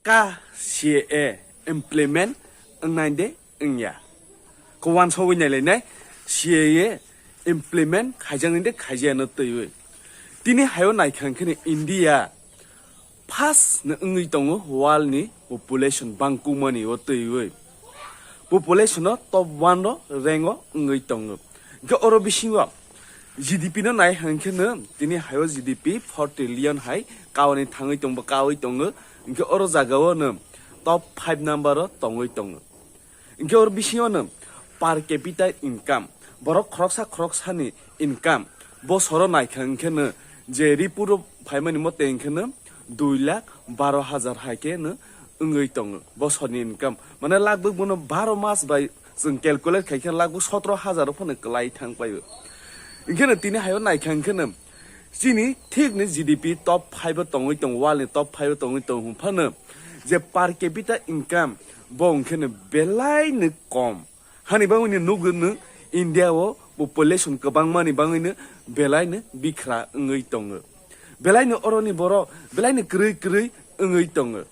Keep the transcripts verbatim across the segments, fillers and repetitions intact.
ka C A A implement wngnai de wngya. Khe wansogwi nailainai C A A implement khaijaknai de khaijakya no twiwi. Tini hayo naikha hwnkhe India first no wngwi tongo world ni population bangkukmani o twiwi. Population o top one ro rank o wngwi tongo. Hwnkhe oro bisingo G D P no nai hwnkhe no tini hayo G D P four trillion hai kauni thangwi tongo, kawi tongo. Hwnkhe oro jagao no top five number o tongwi tongo. Hwnkhe oro bisingo no per capita income, borok khoroksa khoroksani income bosoro naikha hwnkhe no je report o phaimani mote hwnkhe no dui lakh baro hajar hai khe no wngwi tongo bosorni income. Mane lagbuk bono baro mas bai chwng calculate khai khe lagbuk sotro hajar phano kwlai thang paio. Hwnkhe no tini hayo naikha hwnkhe no chini thik ni G D P top five o tongwi tongo, world ni top five o tongwi tongo hwn phano je per capita income bo hwnkhe no belai no kom. Hani bagwi no nugwi no India o population kwbangma ni bagwi no belai no bikhra wngwi tongo. Belai no oro ni borok belai no kwrwi kwrwi wngwi tongo.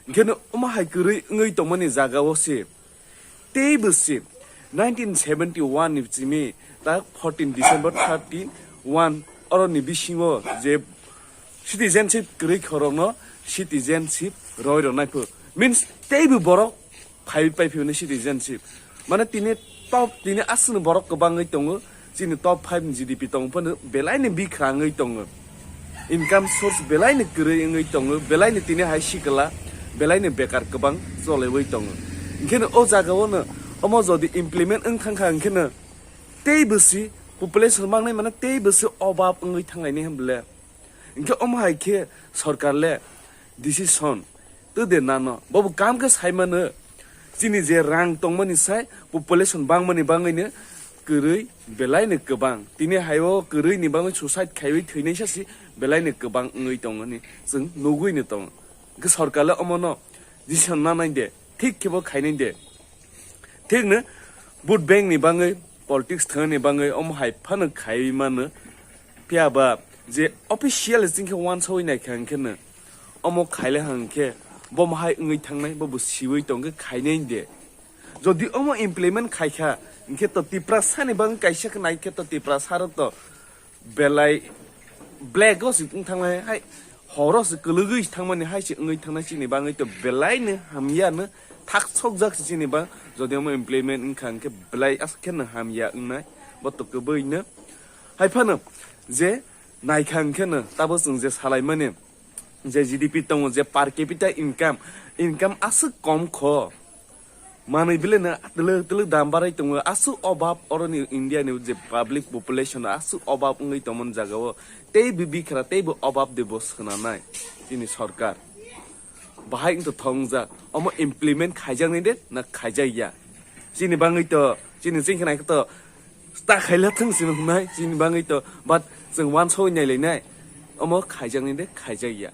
Hwnkhe no omo hai kwrwi wngwi tongmani jaga o se teibo se nineteen seventy one ni simi ta fourteen December thirty one oro ni bisingo je citizenship kwrwi khorokno citizenship roi rwnai pho. Means teibo borok phaiwi paiphio ni citizenship. Mane tini top, tini aswkno borok kwbangwi tongo. Chini top five ni G D P tong phano belai ni bikhra wngwi tongo. Income source belai ni kwrwi wngwi tongo, belai ni tini hai sikla, belai ni bekar kwbang choliwi tongo. Hwnkhe no o jaga o no omo jodi implement wng thang kha hwnkhe no tei bwsi population mangnai mane tei bwsi obab wngwi thanglaini hwnble. Hwnkhe omo hai khe sorkar le decision twi de nano. Bobo kam khe sai mano. Chini je rang tongmani sai population bangmani bangwi no kwrwi belai no kwbang. Tini hai o kwrwi ni bangwi suicide khaiwi thwinai sa si belai no kwbang wngwi tongmani chwng nugwi no tongo. Hwnkhe sorkar le omo no decision nanai de, thik khe bo khainai de. Thik no vote bank ni bangwi, politics thangni bangwi omo hai phano khaiwi mano. Phiya ba je official chwng khe wansoi nai kha hwnkhe no omo khaile hwnkhe bo mohai wngwi thangnai, bo bo siwi tongkhe khainai de. Jodi omo implement khai kha hwnkhe to Tiprasa ni bangwi kaisa khe nai khe to Tiprasa rok to belai black o se wng thangnai hai, horo se kwlwgwi thangmani hai se wngwi thangnai chini bangwi to belai no hamya no thak sokjak se chini bang. Jodi omo implement wngkha hwnkhe belai aswk khe no hamya wngnai bo to kwbwi no. Hai phano je naikha hwnkhe no tabo chwng je salaimani je G D P tongo, je per capita income, income aswk kom kho. Manwi bile no twlwk twlwk dam barai tongo, aswk obab oroni India ni je public population aswk obab wngwi tongmani jaga o tei bo bikhra tei bo obab de bo swnanai chini sorkar. Bahai wngtong thongjak, omo implement khaijaknai de na khaijakya? Chini bangwi to, chini chingkhe naikhe to ta khaila thung sino hwnai, chini bangwi to, but chwng wansoi nailainai, omo khaijaknai de khaijakya?